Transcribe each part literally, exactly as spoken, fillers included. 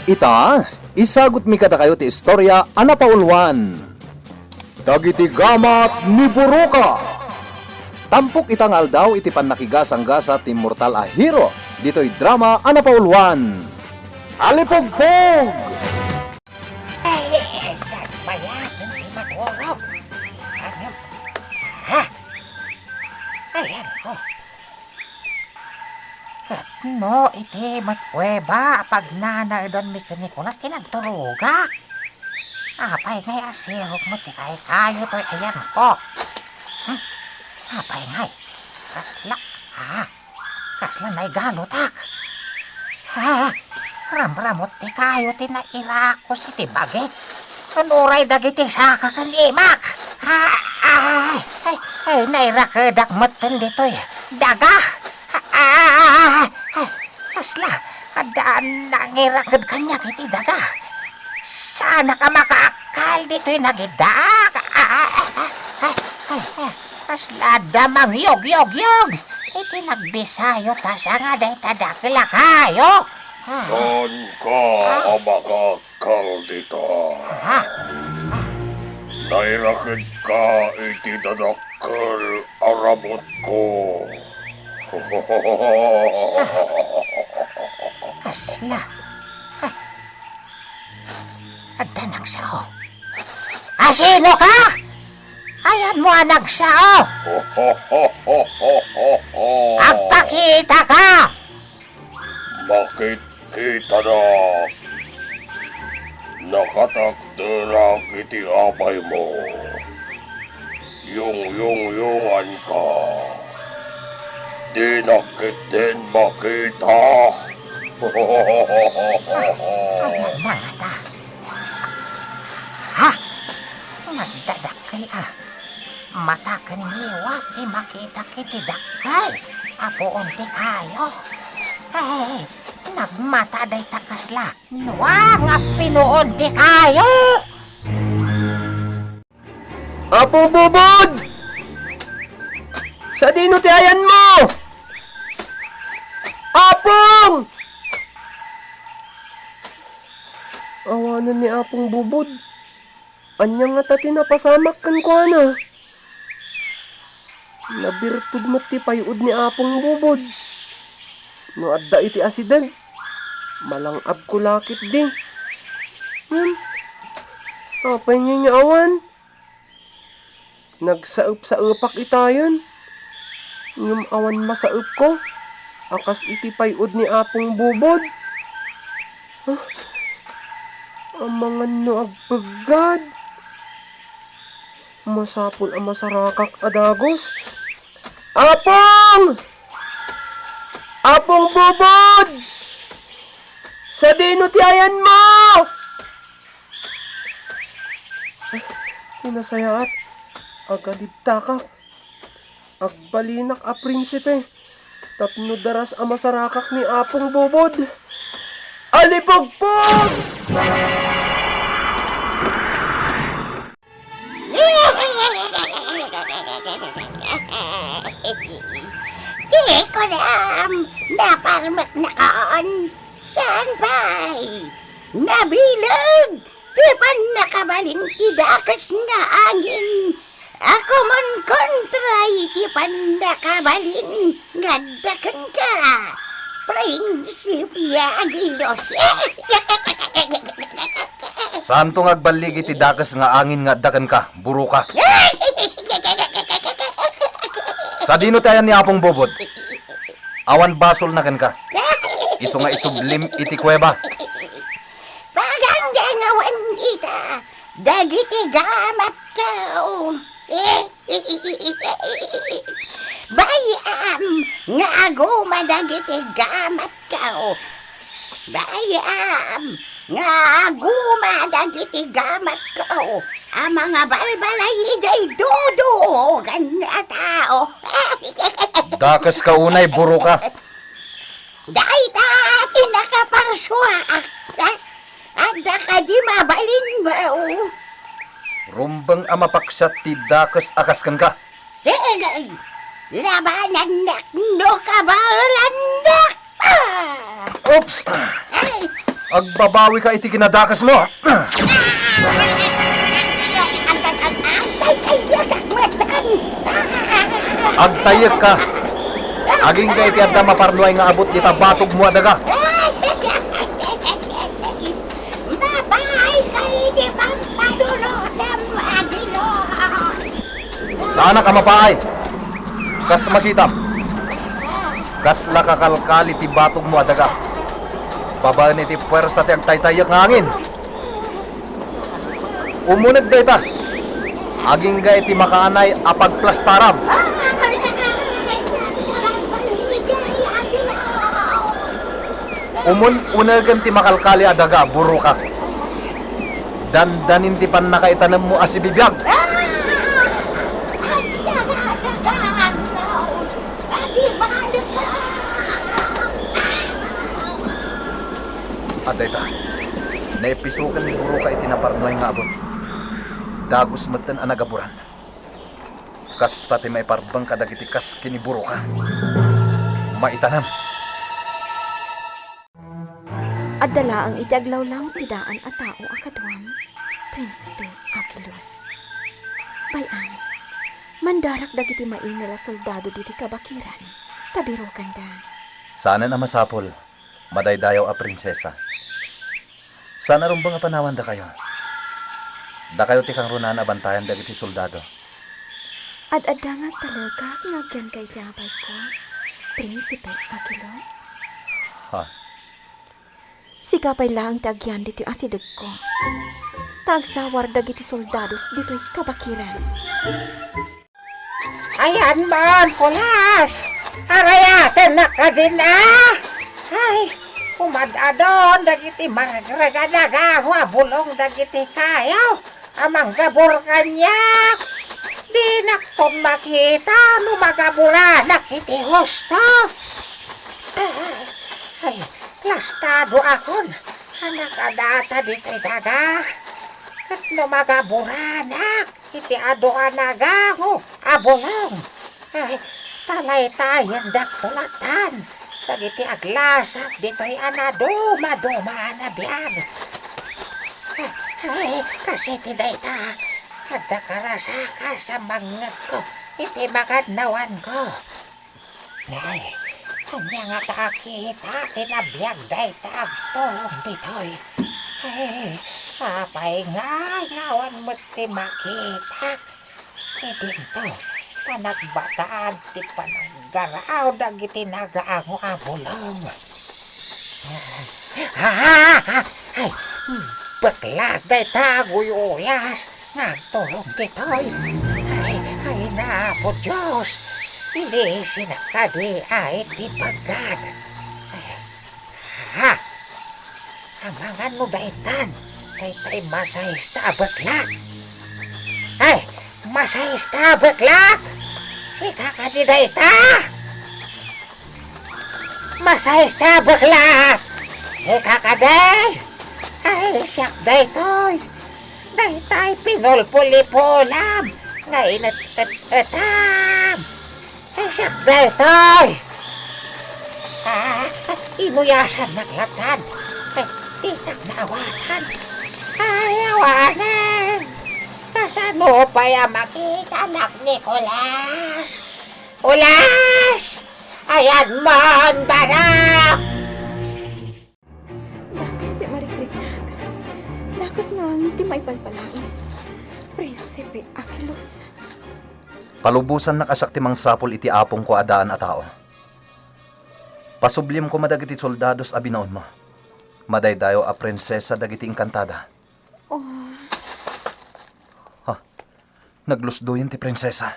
Ita, isagutmi kadakayo ti istorya a napauluan, Dagiti Gamat ni Buruka. Tampok ita nga aldaw iti pannakigasanggasat ti immortal a hero ditoy drama a napauluan, Alipugpog! Ay, ay, ay, nagbayaten ti maturog. Ano? Ha? Ayan ko. Ket no iti met kuweba a pagnanaedanmi ken Nicolas ti nagturogak. Apay ngay a sirok met ti kaykayo toy ayan ko? Hmm? Apay ngay? Kasla, ha? Kasla naigalutak. Ha? Ramramut ti kayo ti nairakos iti bagik. Ken uray dagiti saka ken imak. Ha? Ay, ay, ay, nairakedak metten ditoy daga. Ah, ah, ah, ah, ah, kasla, adda nangiraked kaniak iti daga. Saanak a makaakal ditoy nagidak. Ah, ah, ah, ah, ah, ah, ah, kasla adda mangyogyogyog iti nagbisayo ta sanga dayta dakel a kayo. Ah. Saan ka a makaakal dita? Ha? Nairakedka iti dadakkel a ramutko. Kasla. Ay. Adda nagsao. Asino ka? Ayanmo a nagsao? Agpakita ka! Makitkitanak. Nakatakderak iti apaymo. Yungyungyunganka. Dinak ketdin makita. Ay, nangata. Ha? Nagdadakkel a. Mata ken ngiwat ti makitak iti dakkel a puon ti kayo. Ay, nagmata dayta kasla. Nua nga pinuon ti kayo! Apong Bubod! Sadino ti ayanmo? Apong! Awanen ni Apong Bubod. Ania ngata ti napasamak kenkuana? Nabirtud met ti pay-od ni Apong Bubod. No adda iti asideg, malang-abko la ketdi. Ngem, apay ngay nga awan? Nagsaep-saepak itayen. Ngem awan masaepko a kas iti pay-od ni Apong Bubod. Ah, amangan no agpeggad. Masapul a masarakak a dagus. Apong! Apong Bubod! Sadino ti ayanmo? Ah, ti nasayaat, agalibtakak. Agbalinak a prinsipe tapno daras a masarakak ni Apong Bubod. Alipugpog! Ti kunam, naparmeknakon. Saan pay? Nabileg ti pannakabalin ti dakes nga angin a kumonkontra iti pannakabalin nga adda kenka, Prinsipe Aguilos. Saanto nga agballig iti dakes nga angin nga adda kenka, Buruka. Sadino ti ayan ni Apong Bubod? Awan basolna kenka. Isu nga isublim iti kuweba. Paganggangawan ita dagiti gamatko. Bay-am nga aguma dagiti gamatko. Bay-am nga aguma dagiti gamatko a mangabalbalay idiay dudugan a tao. Dakeska unay, Buruka. Dayta ti nakaparsuaak. Adda kadi mabalinmo? Rumbeng a mapaksiat ti dakes a kas kenka. Sige, labanannak no kabaelannak. Ah! Oops! Ay! Agbabawika iti kinadakesmo. Agtayyekka. Agingga iti adda maparnuay nga abut dita batogmo a daga. Mapaayka iti pampanunotem, Agilo. Saanak a mapaay. Kas makitam, kasla kakalkali ti batogmo a daga. Babaen iti puersa ti agtaytayyek nga angin. Umuneg dayta. Agingga iti makaanay a pagplastaram. Umun-unegen ti makalkali a daga, buroka. Dandanin ti pannakaitanemmo a sibibiag. Adda ita, naipisoken ni buroka iti naparnuay nga abut. Dagus metten a nagaburan. Kasta ti maiparbeng kadagiti kas ken ni buroka. Maitanem. Adda laeng iti aglawlaw ti daan a tao a kaduam, Prinsipe Aquilos. Bay-am, mandarak dagiti maingel a soldado ditoy kabakiran, ta birokanda. Saanen a masapul, madaydayaw a prinsesa. Saan a rumbeng a panawandakayo. Dakayo ti kangrunaan a bantayan dagiti soldado. Ad-adda nga agtalekak nga agyanka iti abayko, Prinsipe Aquilos. Ha? Sika pay laeng ti agyan ditoy asidegko. Ta agsawar dagiti soldados ditoy kabakiran. Ayan man, pulas! Arayatennak kadin, a! Ay, umad-adon dagiti maregreg a daga a bulong dagiti kayo a manggabur kaniak. Dinakton makita no magaburanak iti husto. Ay, ay, lastadoakon a nakadata ditoy daga. Ket no magaburanak iti adu a nagango a bulong, ay, talaytayendakto latta dagiti aglasat ditoy a nadumaduma a nabiag. Ay, kas iti dayta, adda karasakas a mangngegko iti makannawanko. Nay, ania ngata a kita ti nabiag dayta agtulong ditoy? Ay, apay ngay nga awan met ti makitak? Idinto, ta nagbataad ti panaggaraw dagiti nagaango a bulong. Ah! Ay, bakla dayta aguy-uyas nga agtulong ditoy. Ay, ay, na, Apo Dios, ilisinak kadi ay ti bagad. Ay, ha? Amangan no daytan, daytay masahista a bakla. Ay, masahista a bakla? Sika kadi dayta? Masahista a bakla! Sika kadi? Ay, siak daytoy. Daytay pinulpulipulam nga inet-et-etam. Ay, siak daytoy. Ah, inuyasannak latta. Ay, dinak naawatan. Ay, awanen. Kasano pay a makitanak ni Kulas? Kulas! Ayan man, barak! Dakes ti marikriknak. Dakes nga angin ti maipalpalais. Prinsipe Aquilos. Palubosannak a siak ti mangsapul iti apongko a daan a tao. Pasubliem koma dagiti soldados a binaonmo. Madaydayaw a prinsesa dagiti engkantada. Oh. Ha? Naglusdoyen ti prinsesa.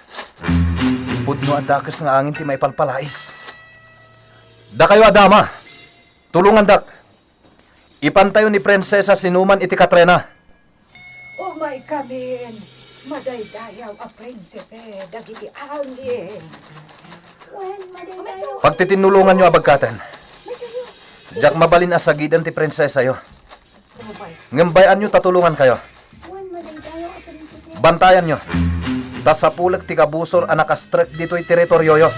Pudno a dakes nga angin ti maipalpalais. Dakayo a dama, tulongandak. Ipantayo ni Prinsesa Sinuman iti katrena. Umaykamin, madaydayaw a prinsipe dagiti angin. Wen, madaydayaw. Pagtitinnulonganyo a bagkaten. Diak mabalin a sagiden ti prinsesayo. Ngem bay-anyo ta tulongankayo. Bantayanyo. Ta sapulek ti kabusor a nakastrek ditoy teritorioyo.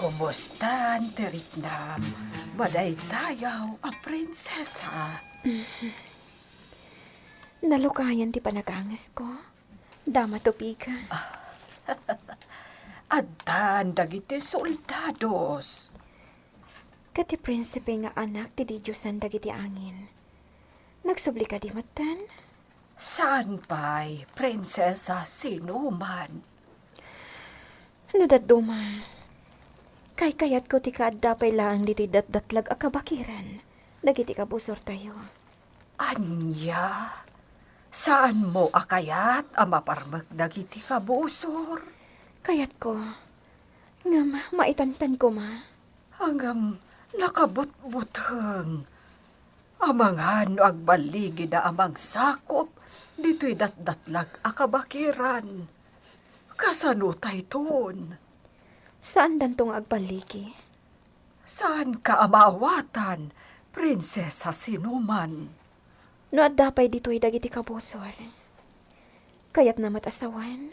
Kumustan ti riknam, madaydayaw a prinsesa? Nalukayan ti panagangesko, Dama Tupiga. Addan dagiti soldados. Ket ti prinsipe nga anak ti didiosen dagiti angin. Nagsubli kadi metten? Saan pay, Prinsesa, sinoman. No dadduma, kaykayatko ti kaadda pay laeng ditoy datdatlag a kabakiran dagiti kabusortayo. Ania? Saanmo a kayat a maparmek dagiti kabusor? Kayatko, ngem maitantan koma. Ngem nakabutbuteng. Amangan no agballigida a mangsakop ditoy datdatlag a kabakiran. Kasano tayton? Saandanto nga agballigi. Saanka a maawatan, Prinsesa sinoman. No adda pay ditoy dagiti kabusor, kayatna met a sawen.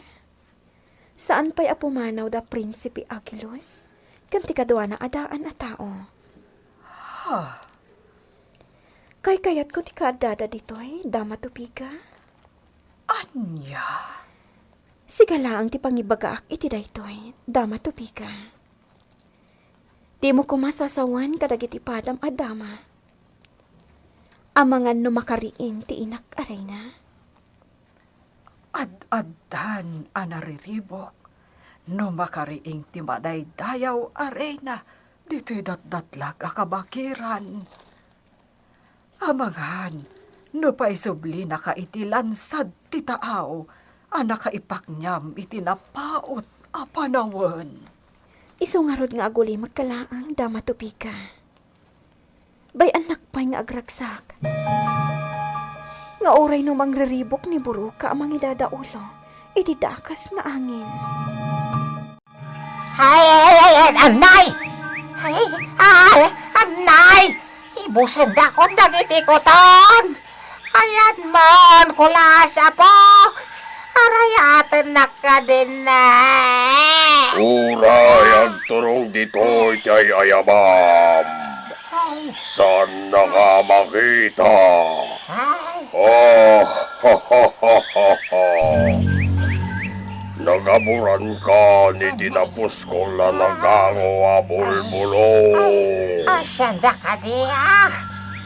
Saan pay a pumanaw da Prinsipe Agilus ken ti kaduana a daan a tao. Ha? Kaykayatko ti kaaddada ditoy, Dama Tupiga. Ania? Siga laeng ti pangibagaak iti daytoy, Dama Tupiga. Dimo koma sasawen kadagiti padam a dama. Amangan no makariing ti inak a reyna. Ad-addan a nariribuk no makariing ti madaydayaw a reyna ditoy datdatlag a kabakiran. Amangan no paisublinaka iti lansad ti taaw a nakaipakniam iti napaut a panawen. Isu ngarud nga agulimekka laeng, Dama Tupiga. Bay-annak pay nga agragsak. Nga uray no mangriribuk ni Buruka a mangidadaulo iti dakes nga angin. Ay, ay, ay, ay, annay! Ay, ay, annay! Ibusendakon dagiti kuton! Ayan man, kulas, apok! Arayatennak kadin, eh! Uray agturong ditoy ti ay-ayabam. Ay. Saanna nga makita. Ay. Oh, ha, ha, ha, ha, ha. Nagaburankan iti napuskol a nagango a bulbulong. Ay, ay, sanda kadi, ah.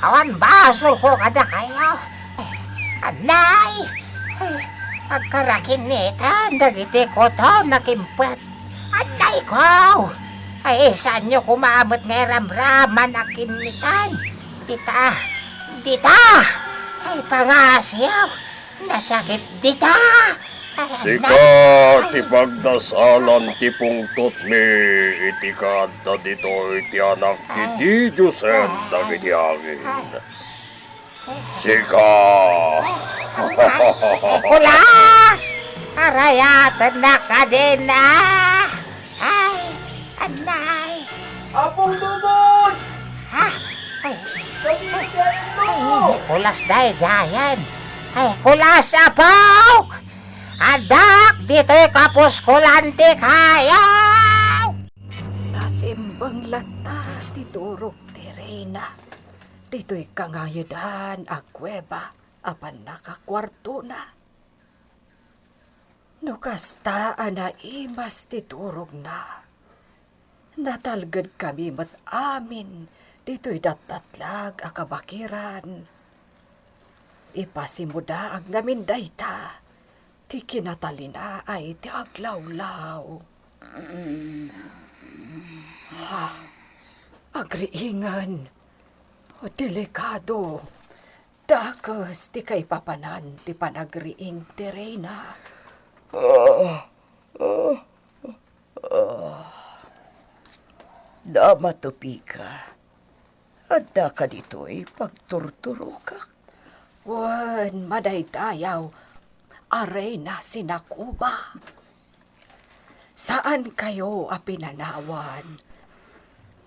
Awan basolko kadakayo. Anay! Ay, agkarakinitan dagiti kuton a kimpet. Anay ko! Ay, saanyo koma met nga iramraman a kinnitan? Dita! Dita! Ay, pangasiw! Nasakit dita! Ay, sika ti pagdasalan ti pungtotmi iti kaadda ditoy ti anak ti didiosen dagiti angin. Sika! Ay, kulas! Arayatennak kadin, ah! Ay, anay! Apong Dudon! Ha? Ay, ay, ay, kulas daydiayen. Ay, kulas, apok! Addak ditoy kapuskolan ti kayo! Nasimbeng latta ti turog ti reyna. Ditoy kangayedan a kueba a pannakakuartona. No kasta a naimas ti turogna, natalgedkami met amin ditoy datdatlag a kabakiran. Ipasimudaag ngamin dayta ti kinatalinaay ti aglawlaw. Ha, agriingen. Delikado. Dakes ti kaipapanan ti panagriing ti reyna. Ah, ah, ah. Dama Tupiga, adda kaditoy pagturturokak? Wen, madaydayaw a reyna Sinakuba. Saankayo a pinanawan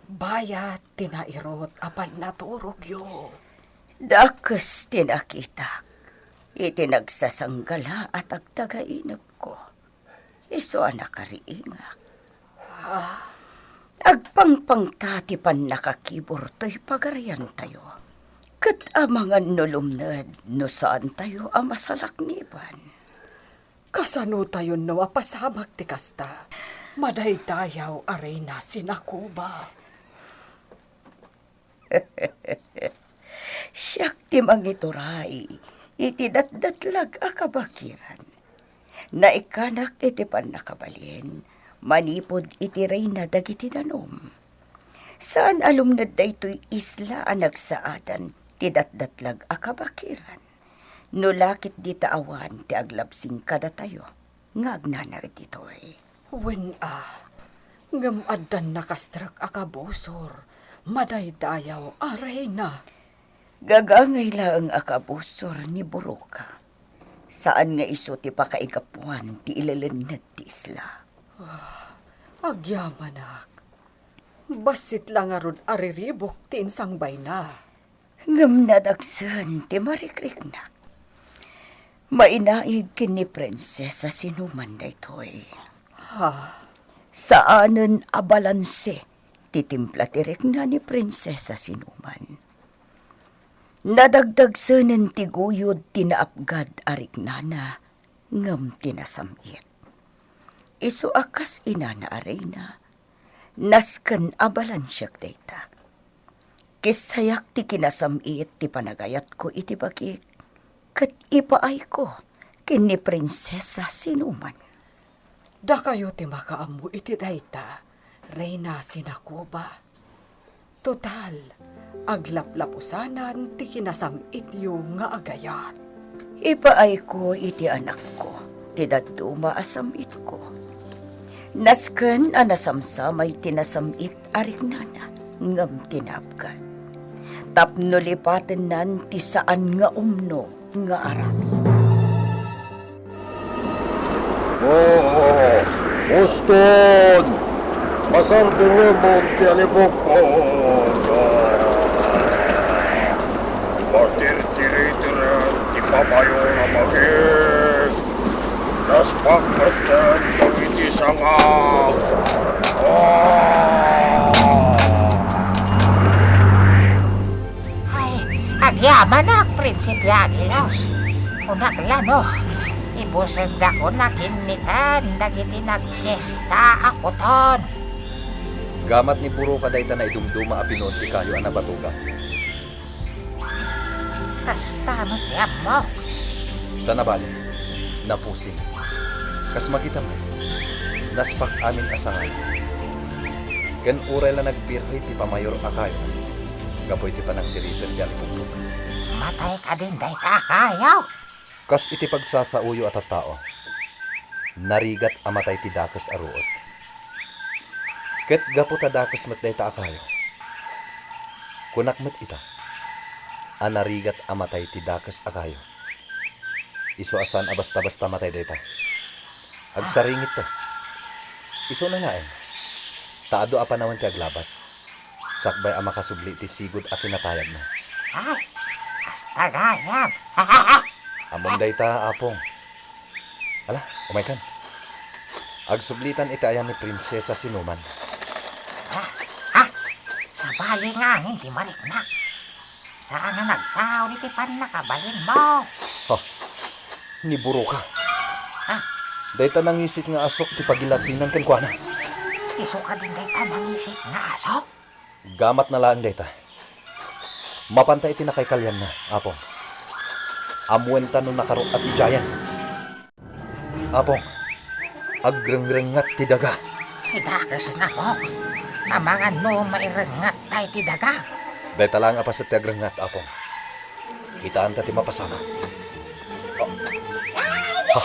bayat ti nairut a pannaturogyo. Dakes ti nakitak iti nagsasanggala a tagtagainepko. Isu a nakariingak. Ah. Agpangpangta ti pannakakibur toy pagariantayo. Ket amangan no lumned no saantayo a masalakniban. Kasanotayon no mapasamak ti kasta? Madaydayaw a Reyna Sinakuba. Siak ti mangituray iti datdatlag a kabakiran. Naikkanak iti pannakabalin manipud iti reyna dagiti danum. Saan a lumned daytoy isla a nagsaadan ti datdatlag a kabakiran. No la ketdi ta awan ti aglabsing kadatayo nga agnanaed ditoy. Wen a, ngem addan nakastrek a kabusor, madaydayaw a reyna. Gagangay laeng a kabusor ni Buroka. Saan nga isu ti pakaigapuan ti ilelenned ti isla. Ah, agyamanak. Bassit la ngarud a riribuk ti insangbayna. Ngem nadagsen ti marikriknak. Mainaig ken ni Prinsesa Sinuman daytoy. Ha? Saanen a balanse ti timpla ti rikna ni Prinsesa Sinuman. Nadagdagsenen ti guyod ti naapgad a riknana ngem ti nasam-it. Isu a kas inana a reyna, nasken a balansiak dayta. Kissayak ti kinasam-it ti panagayatko iti bagik, ket ipaayko ken ni Prinsesa Sinuman. Dakayo ti makaammo iti dayta, Reyna Sinakuba. Total, aglaplapusanan ti kinasam-ityo nga agayat. Ipaayko iti anakko ti dadduma a sam-itko. Nasken a nasamsamay ti nasam-it a riknana ngem ti naapgad. Tapno lipatennan ti saan nga umno nga aramid. Oo, uston! Masardengem ti alibukbok! Matirtiritiran ti pamayo nga bagik! Naspak metten dagiti sanga! Ah! Ay, agyamanak, Prinsipe Agilos. Kunak la no, ibusengdakon a kinnitan dagiti nagkesta a kuton. Gamat ni Buroka dayta naidumduma a pinuon ti kayo a nabatugan. Kasta met ti ammok. Saan a bale, napusim. Kas makita met, naspak amin a sanga. Ken uray la nagbirri ti pamayor a kayo, gapu iti panangtiriter ti alibukbok. Matay kadin dayta a kayo? Kas iti pagsasaoyo a tattao, narigat a matay ti dakes a ruot. Ket gapu ta dakes met dayta a kayo, kunak met ita a narigat a matay ti dakes a kayo. Isu a saan a basta-basta matay dayta. Agsaringitto. Isuna laeng ta adu a panawen ti aglabas, sakbay a makasubli ti sigud a kinatayagna. Ay, kasta gayam. Ammom dayta, Apong. Ala, umaykan. Agsublitan iti ayan ni Prinsesa Sinuman. Ha? Ha? Sabali nga angin ti mariknak. Saan a nagtaud iti pannakabalinmo. Ha? Ni Buroka. Ha? Dayta nangisit nga asok ti pagilasinan kenkuana. Isu kadin dayta nangisit nga asok? Gamatna laeng dayta. Mapanta iti nakaikalianna, Apong. Ammoenta no nakaruk-at idiayen. Apong, agrengrengngat ti daga. Ti dakesna, Pok. Amangan no mairengngatta iti daga. Dayta laeng a paset ti agrengngad, Apong. Kitaanta ti mapasamak. Ah. Ha?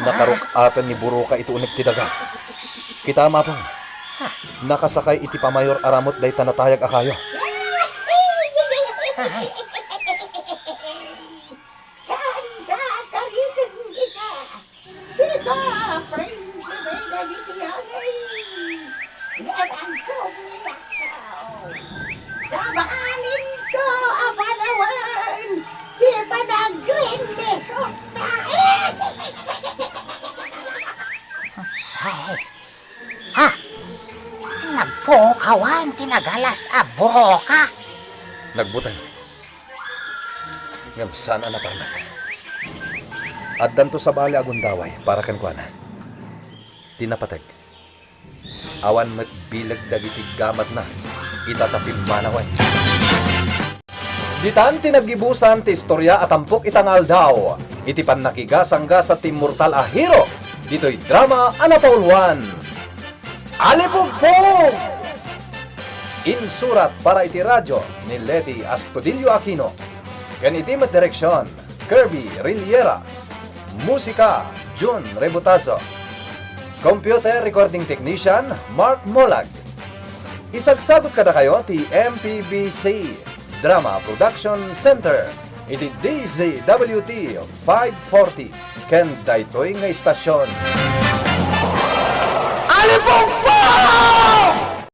Nakaruk-aten ni Buroka iti uneg ti daga. Kitaem, Apong. Nakasakay iti pamayor a ramut dayta natayag a kayo. Ay. Saanda a tarigem ita. Sika, prinsipe dagiti agin. Ngem agsubli, aksao. Sabalinto a panawen ti panagrendesotta. Ay, Pukawan ti nagalas a buroka. Nagbuteng. Ngem saan a naparmek. Addanto sabali a gundaway para kenkuana. Ti napateg. Awan met bileg dagiti gamatna ita ta pimmanawen. Ditan ti naggibusan ti istoria a tampok ita nga aldaw iti pannakigasanggasat ti immortal a hero ditoy drama a napauluan. Alipugpog! Insurat para iti radyo ni Leti Astudillo Aquino, ken iti met direksion, Kirby Riliera. Musika, Jun Rebutazo. Computer Recording Technician, Mark Molag. Isagsagut kadakayo ti M P B C Drama Production Center iti D Z W T five forty ken daytoy nga istasyon. Alipugpog!